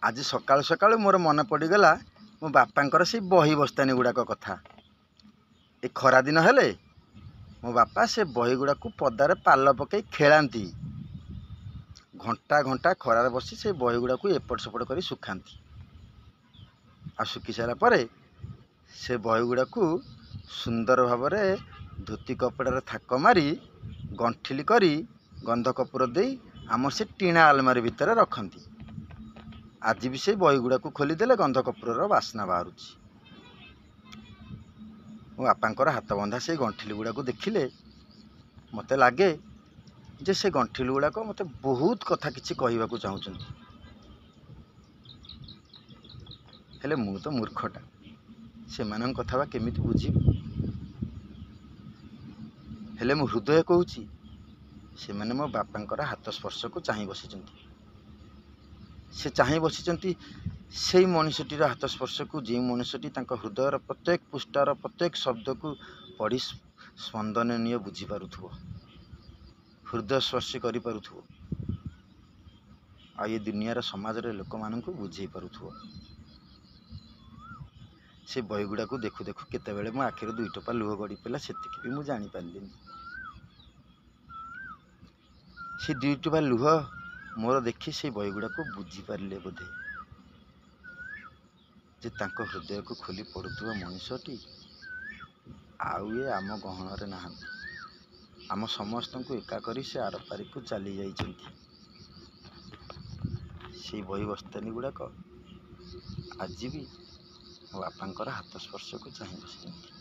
ଆଜି ସକାଳୁ ସକାଳୁ ମୋର ମନେ ପଡ଼ିଗଲା ମୋ ବାପାଙ୍କର ସେଇ ବହି ବସ୍ତାନି ଗୁଡ଼ାକ କଥା। ଏ ଖରାଦିନ ହେଲେ ମୋ ବାପା ସେ ବହି ଗୁଡ଼ାକୁ ପଦାରେ ପାଲ ପକାଇ ଖେଳାନ୍ତି। ଘଣ୍ଟା ଘଣ୍ଟା ଖରାରେ ବସି ସେ ବହି ଗୁଡ଼ାକୁ ଏପଟ ସେପଟ କରି ଶୁଖାନ୍ତି। ଆଉ ଶୁଖି ସାରିଲା ପରେ ସେ ବହି ଗୁଡ଼ାକୁ ସୁନ୍ଦର ଭାବରେ ଧୋତି କପଡ଼ାରେ ଥାକ ମାରି ଗଣ୍ଠିଲି କରି ଗନ୍ଧ କର୍ପୂର ଦେଇ ଆମର ସେ ଟିଣା ଆଲମାରି ଭିତରେ ରଖନ୍ତି। ଆଜି ବି ସେଇ ବହି ଗୁଡ଼ାକୁ ଖୋଲିଦେଲେ ଗନ୍ଧ କର୍ପୂରର ବାସ୍ନା ବାହାରୁଛି। ମୋ ବାପାଙ୍କର ହାତବନ୍ଧା ସେଇ ଗଣ୍ଠିଲି ଗୁଡ଼ାକୁ ଦେଖିଲେ ମୋତେ ଲାଗେ ଯେ ସେ ଗଣ୍ଠିଲି ଗୁଡ଼ାକ ମୋତେ ବହୁତ କଥା କିଛି କହିବାକୁ ଚାହୁଁଛନ୍ତି। ହେଲେ ମୁଁ ତ ମୂର୍ଖଟା, ସେମାନଙ୍କ କଥା ବା କେମିତି ବୁଝିବି? ହେଲେ ମୋ ହୃଦୟ କହୁଛି ସେମାନେ ମୋ ବାପାଙ୍କର ହାତ ସ୍ପର୍ଶକୁ ଚାହିଁ ବସିଛନ୍ତି। ସେ ଚାହିଁ ବସିଛନ୍ତି ସେଇ ମଣିଷଟିର ହାତ ସ୍ପର୍ଶକୁ, ଯେଉଁ ମଣିଷଟି ତାଙ୍କ ହୃଦୟର ପ୍ରତ୍ୟେକ ପୃଷ୍ଠାର ପ୍ରତ୍ୟେକ ଶବ୍ଦକୁ ପଢ଼ି ସ୍ପନ୍ଦନୀୟ ବୁଝିପାରୁଥିବ, ହୃଦୟସ୍ପର୍ଶୀ କରିପାରୁଥିବ, ଆଉ ଏ ଦୁନିଆର ସମାଜରେ ଲୋକମାନଙ୍କୁ ବୁଝେଇ ପାରୁଥିବ। ସେ ବହି ଗୁଡ଼ାକୁ ଦେଖୁ ଦେଖୁ କେତେବେଳେ ମୋ ଆଖିରୁ ଦୁଇ ଟୋପା ଲୁହ ଗଡ଼ି ପଡ଼ିଲା ସେତିକି ବି ମୁଁ ଜାଣିପାରିଲିନି। ସେ ଦୁଇ ଟୋପା ଲୁହ ମୋର ଦେଖି ସେଇ ବହି ଗୁଡ଼ାକୁ ବୁଝିପାରିଲେ ବୋଧେ ଯେ ତାଙ୍କ ହୃଦୟକୁ ଖୋଲି ପଢ଼ୁଥିବା ମଣିଷଟି ଆଉ ଏ ଆମ ଗହଣରେ ନାହାନ୍ତି। ଆମ ସମସ୍ତଙ୍କୁ ଏକା କରି ସେ ଆରପାରିକୁ ଚାଲି ଯାଇଛନ୍ତି। ସେଇ ବହି ବସ୍ତାନି ଗୁଡ଼ାକ ଆଜି ବି ମୋ ବାପାଙ୍କର ହାତ ସ୍ପର୍ଶକୁ ଚାହିଁ ବସିଛନ୍ତି।